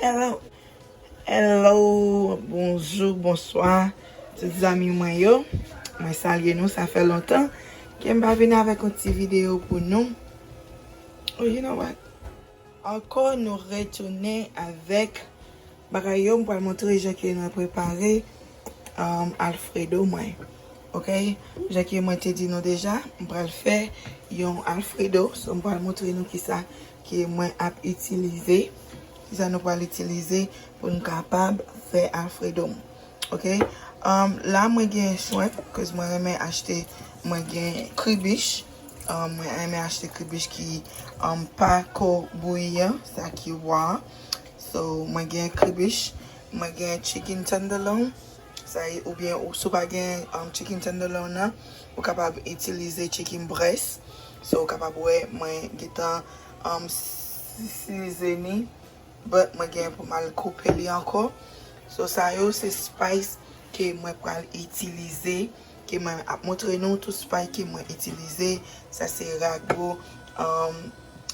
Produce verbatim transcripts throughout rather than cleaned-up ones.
Hello, hello, bonjou, bonswa, tout zanmi mwen yo. Mwen salye nou, sa fè lontan ke m pa vin avèk yon ti videyo pou nou. Oh, you know what? Ankò, nou retounen avèk bagay yo, m pral montre jan ke mwen prepare, um, Alfredo mwen. Ok? Jan ke mwen te di nou deja, m pral fè yon Alfredo. So, m pral montre nou kisa ke mwen ap itilize. Kisa nou pral itilize pou n kapab fè Alfredo m. Ok? Um, la, mwen gen shrimp, 'cause mwen renmen achte, mwen gen kribich. Um, mwen renmen achte kribich ki, um, pa ko bouyi an, sa ki wa. So, mwen gen kribich, mwen gen chicken tenderloin, sa e, oubyen ou, si w pa gen, um, chicken tenderloin nan, ou kapab itilize chicken breast. So, ou kapab wè, mwen gentan, um, si-, seasoning, but mwen gen pou m al koupe li ankò. So, sa yo se spice ke mwen pral itilize, ke mwen ap montre nou tout spice ke mwen itilize. Sa se rago, um,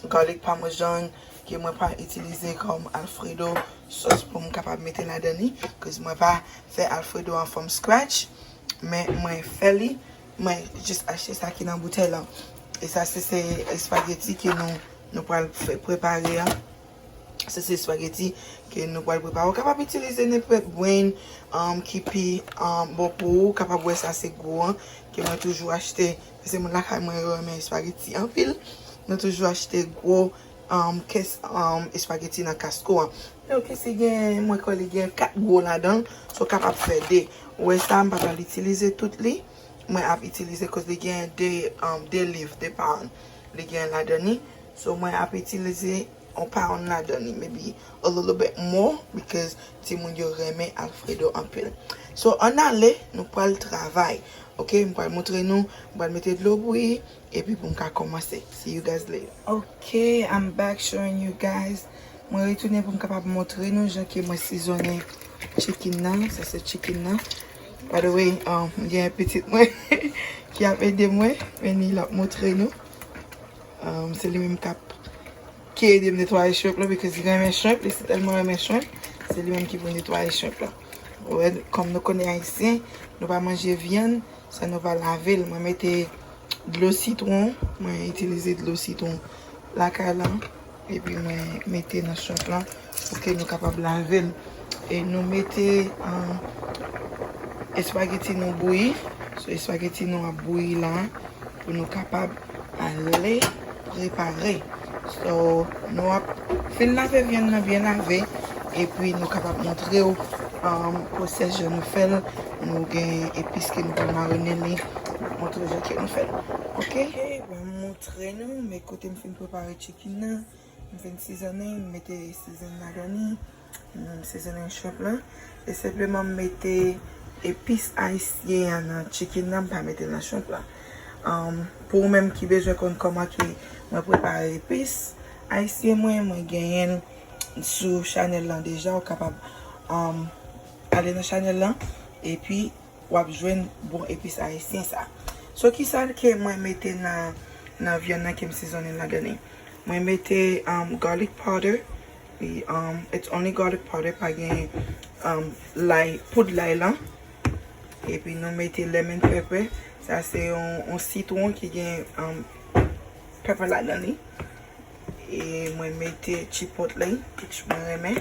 garlic parmesan ke mwen pral itilize kòm Alfredo sauce pou m kapab mete ladan li, 'cause mwen pa fè Alfredo an from scratch, men mwen fè li, mwen jis achte sa ki nan boutèy lan. E sa se, se espageti ke nou, nou pral fè, prepare an. Se, se espageti ke nou pral prepare. Ou kapab itilize nenpòt brand, um, ki pi, um, bon pou ou. Ou kapab wè sa se gwo an, ke mwen toujou achte. Paske moun lakay mwen yo renmen espageti anpil. Nou toujou achte gwo, um, kès, um, espageti nan Costco an. Ok, si gen, mwen kwè li gen kat gwo ladan, so w kapab fè de. Ou wè sa, m pa pral itilize tout li. Mwen ap itilize, 'cause li gen de, um, de liv, de pound. Li gen ladan li. So, mwen ap itilize yon pound ladan li, maybe a little bit more, because timoun yo renmen Alfredo anpil. So, ann ale, nou pral travay. Ok, m pral montre nou, m pral mete dlo bouyi, epi pou m ka kòmanse. See you guys later. Ok, I'm back showing you guys. Mwen retounen pou m kapab montre nou jan ke mwen sizonnen chicken nan. Sa se chicken nan. By the way, um, gen pitit mwen ki ap ede mwen, men li l ap montre nou. Um, se li menm k ap, ki ede m netwaye shrimp lan, because li renmen shrimp, li si tèlman renmen shrimp, se li menm ki pou netwaye shrimp lan. Ou wè, kòm nou konnen Ayisyen, nou pa manje vyann san nou pa lave l. Mwen mete dlo sitwon, mwen itilize dlo sitwon lakay lan, epi mwen mete nan shrimp lan pou ke nou kapab lave l. E nou mete, um, espageti nou bouyi. So, espageti nou ap bouyi la pou nou kapab ale prepare. So, nou ap fin lave vyann nan byen lave, epi nou kapab montre w, um, pwosès jan nou fè l. Nou gen epis ke nou pral marinen li, montre w jan ke nou fè l. Ok? Ok, bon, m montre nou, men kote m fin prepare chicken nan. M fin sizonnen, m mete seasoning ladan li. M sizonnen shrimp lan. E senpleman m mete epis ayisyen an nan chicken nan, m pa mete l nan shrimp lan. Um, pou ou menm ki bezwen konn kòman ke mwen prepare epis ayisyen mwen, mwen genyen l sou chanèl lan deja, ou kapab, um, ale nan chanèl lan, epi w ap jwenn bon epis ayisyen sa. So, kisa ke mwen mete nan, nan vyann nan ke m sizonnen ladan li? Mwen mete, um, garlic powder. Li, um, it's only garlic powder, pa gen, um, lay, poud lay lan. Epi nou mete lemon pepper. Sa se yon, yon sitwon ki gen, um, pepper ladan li. E mwen mete chipotle, which mwen renmen.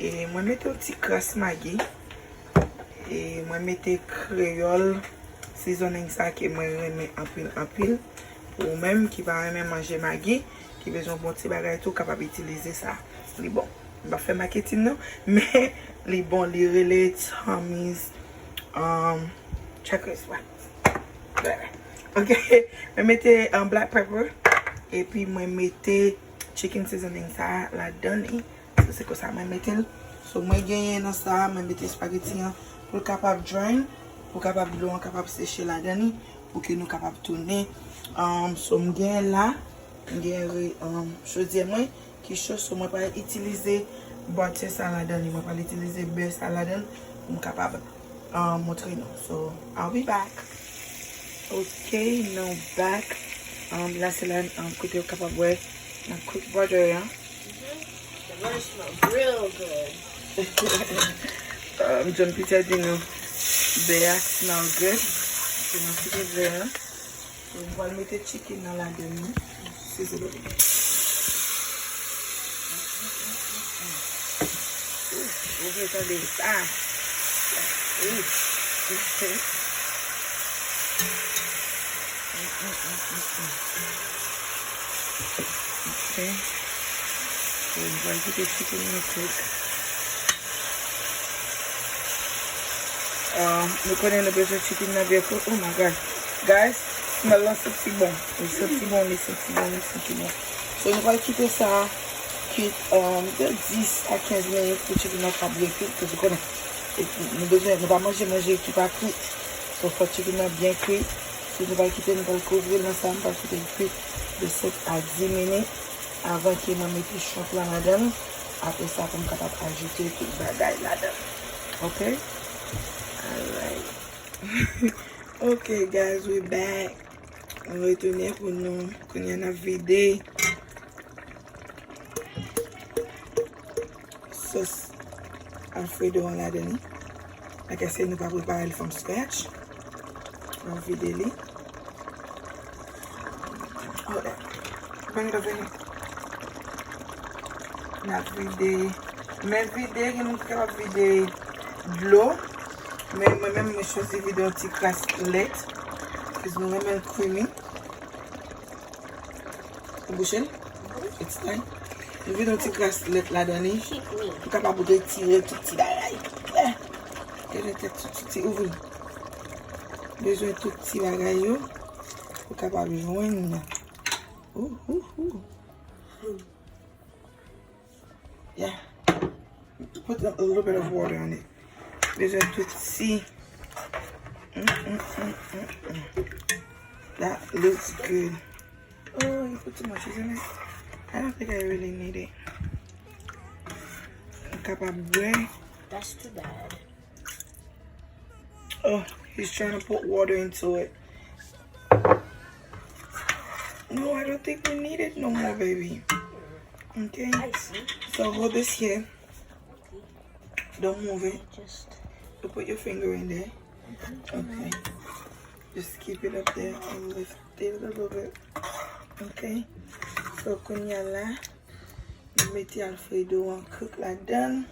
E mwen mete yon ti kras Maggi. E mwen mete kreyòl seasoning sa ke mwen renmen anpil, anpil. Pou ou menm ki pa renmen manje Maggi, ki bezwen bon ti bagay tou, kapab itilize sa. Li bon. M pa fè maketin non, men li bon, li rele Tommy's, um, Checkers, ouais. Whatever. Ok, mwen mete, um, black pepper, epi mwen mete chicken seasoning sa ladan li. So, se konsa mwen mete l. So, mwen genyen nan sa, mwen mete espageti an pou l kapab drain, pou kapab dlo an kapab seche ladan li, pou ke nou kapab tounen. Um, so, m genyen la, m genyen re-, um, chodyè mwen ki cho, so mwen pral itilize bòtè sa ladan li, mwen pral itilize bè sa ladan l pou m kapab, um, montre nou. So, I'll be back. Ok, nou back. Um, la se la, um, kote w kapab wè nan cook butter an. Bread smells real good. Um, John Peter di nou, bè a smell good. Se nou ki te bè a. So, m pral mete chicken nan ladann li. Sizzle li. Ooh, ou vle tande sa. Ooh. Ok. So, m pral kite chicken nan cook. Ah, nou konnen nou bezwen chicken nan byen cook. Oh my God. Guys, smell lan santi bon. Li santi bon, li santi bon, li santi bon. So, nou pral kite sa kwit, um, de dis a kenz minit pou chicken nan ka byen kwit, paske ou konnen, e, nou bezwen, nou pa manje manje ki pa kwit. So, fò chicken nan byen kwit. So, nou pral kite, nou pral kouvri l nan sa, nou pral kite l kwit de sèt a dis minit avan ke mwen mete shrimp lan ladan l. Apre sa, pou m kapab ajoute tout bagay ladan l. Ok? Alright. Ok, guys, we back. Nou retounen pou nou, kounye a n ap vide sòs Alfredo an ladan li. Like I said, nou pa prepare l from scratch. N ap vide li. Hold on. Bring it over here. N ap vide. Men vide, gen moun ki kapab vide dlo. Men mwen menm, mwen chwazi vide yon ti kras lèt. Paske nou renmen l creamy. Ou bouche l? It's time. Nou vide yon ti kras lèt ladan li. Pou kapab retire tout ti bagay. Eh. Retire tout ti, ouvri. Bezwen tout ti bagay yo. Pou kapab jwenn. Ouh, ouh, ouh. Yeah. Put a little bit of water on it. Bezwen tout ti. Mm, mm, mm, mm, mm. That looks good. Oh, you put too much, isn't it? I don't think I really need it. M kapab bwè. That's too bad. Oh, he's trying to put water into it. No, I don't think we need it no more, baby. Okay? I see. So hold this here. Don't move it. Just You put your finger in there. Okay. Just keep it up there and lift it a little bit. Okay. So, kounye a la, nou mete Alfredo an cook ladan.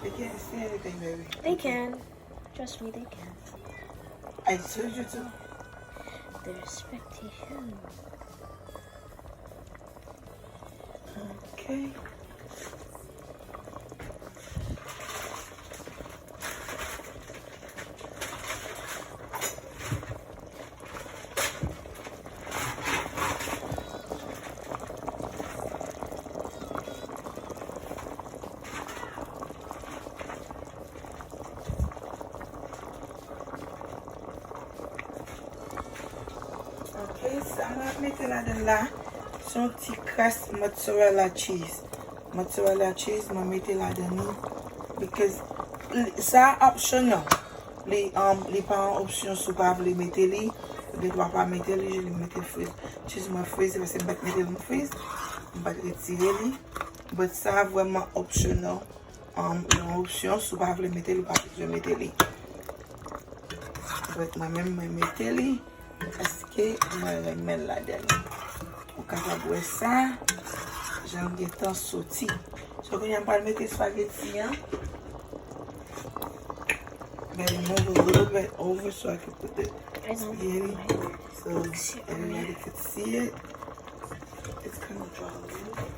They can't see anything, baby. They can. Trust me, they can. I told you to. Their expectation. Okay. Ok, sa mwen ap mete ladan la, se yon ti kras mozzarella cheese. Mozzarella cheese, mwen mete ladan li. Because li, sa optional. Li, um, li pa yon opsyon si w pa vle mete li. Ou gen dwa pa mete li, je li mete friz. Cheese mwen frize, paske m pa t mete l m friz. M pa t retire li. But sa vrèman optional. Um, yon opsyon, si w pa vle mete li, ou pa bezwen mete li. But mwen menm, mwen mete li, paske mwen renmen l ladan li. Ou kapab wè sa, jan l gentan soti. So, kounye a m pral mete spaghetti an. Baby, move a little bit over so I can put the spaghetti. So, everybody can see it. It's kind of dry a little bit.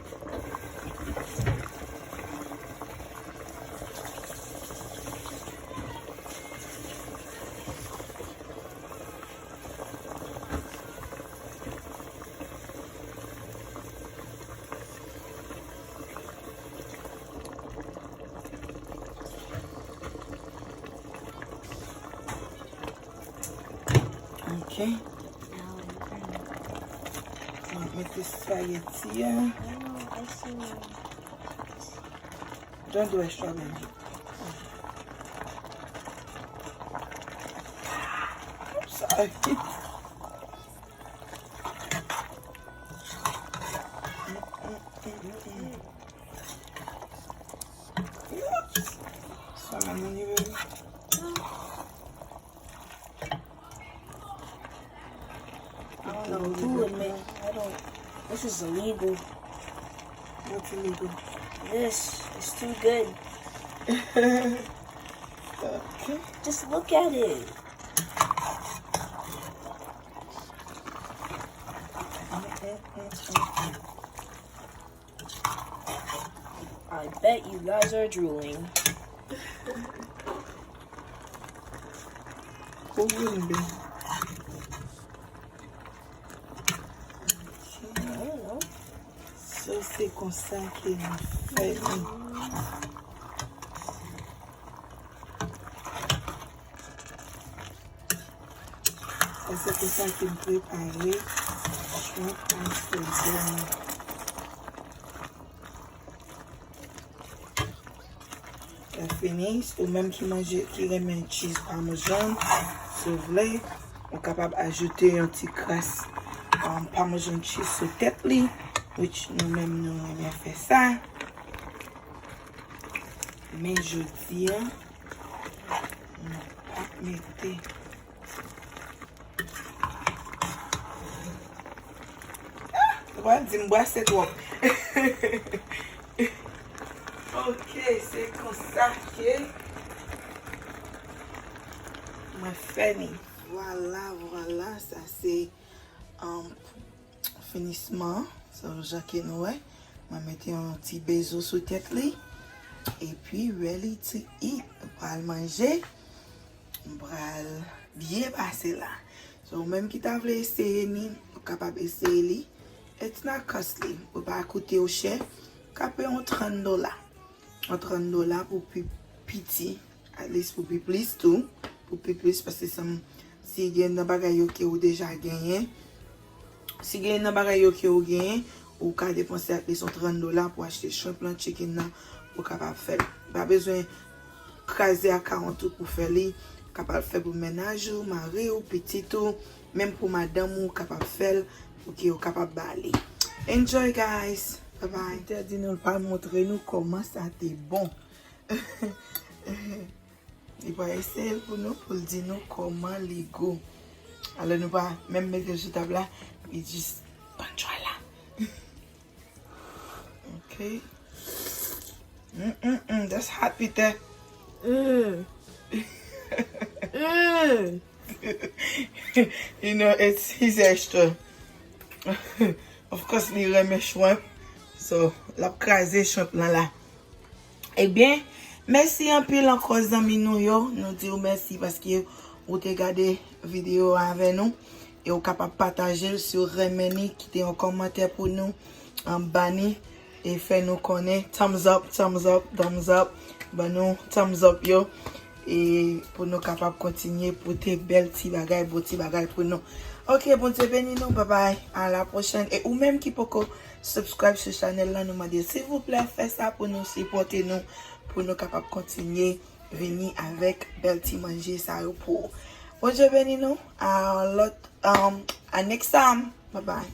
Ok. Mwen mete spaghetti a. Don't do extra, baby. I'm sorry. Mm, mm, mm, I don't do it, man. I don't. This is illegal. What's illegal? This is too good. Okay. Just look at it. I bet you guys are drooling. Ou vin byen. I don't know. So se konsa ke nou fè li. Sa se konsa ke m prepare shrimp and sardine. Sa fini. Si ou menm ki manje, ki renmen cheese parmesan, si w vle, ou kapab ajoute yon ti kras um, parmesan cheese sou tèt li, which nou menm nou renmen fè sa. Men jodi a, nou pa mete. Ou pral di m brase twòp. Ok, se konsa ke mwen fè li. Vwala, vwala, sa se um, finisman. So, jan ke nou wè, mwen mete yon ti bezo sou tèt li. Epi, ready to eat. Nou pral manje. M pral byen pase la. So, ou menm ki ta vle eseye ni, ou kapab eseye li. It's not costly. Ou pa koute w chè. Ka peye yon trant dola. Yon trant dola pou pi piti. At least pou pi plis tou. Pou pi plis, paske sa m, si gen nan bagay yo ke ou deja genyen. Si gen nan bagay yo ke ou genyen, ou ka depanse at least yon trant dola pou achte shrimp lan, chicken nan, ou kapab fè l. Pa bezwen kraze akawont ou pou fè li. Kapab fè pou mennaj ou, mari ou, pitit ou, menm pou madanm ou, kapab fè l pou ke ou kapab ba li. Enjoy, guys. Bye bye. Te di nou l pa montre nou kòman sa te bon. Li pa eseye l pou nou, pou l di nou kòman li gou. Alò nou pa menm mete l sou tab la, li jis pann tray la. Ok. Mm, mm, mm, that's hot, Peter. Mm. Mm. You know, it's his extra. Of course, li renmen shrimp. So, l ap kraze shrimp lan la. Ebyen, mèsi anpil ankò zanmi nou yo. Nou di w mèsi paske ou te gade videyo a avè nou. E ou kapab pataje l si w renmen ni, kite yon kòmantè pou nou anba ni. E fè nou konnen thumbs up, thumbs up, thumbs up. Ban nou thumbs up yo. E pou nou kapab kontinye pote bèl ti bagay, bon ti bagay pou nou. Ok, Bondye beni nou, babay, a la pwochèn. E ou menm ki poko subscribe sou chanèl la, nou mande silvouplè fè sa pou nou sipòte nou, pou nou kapab kontinye vini avèk bèl ti manje sa yo pou ou. Bondye beni nou, a lòt, um, a next time, babay.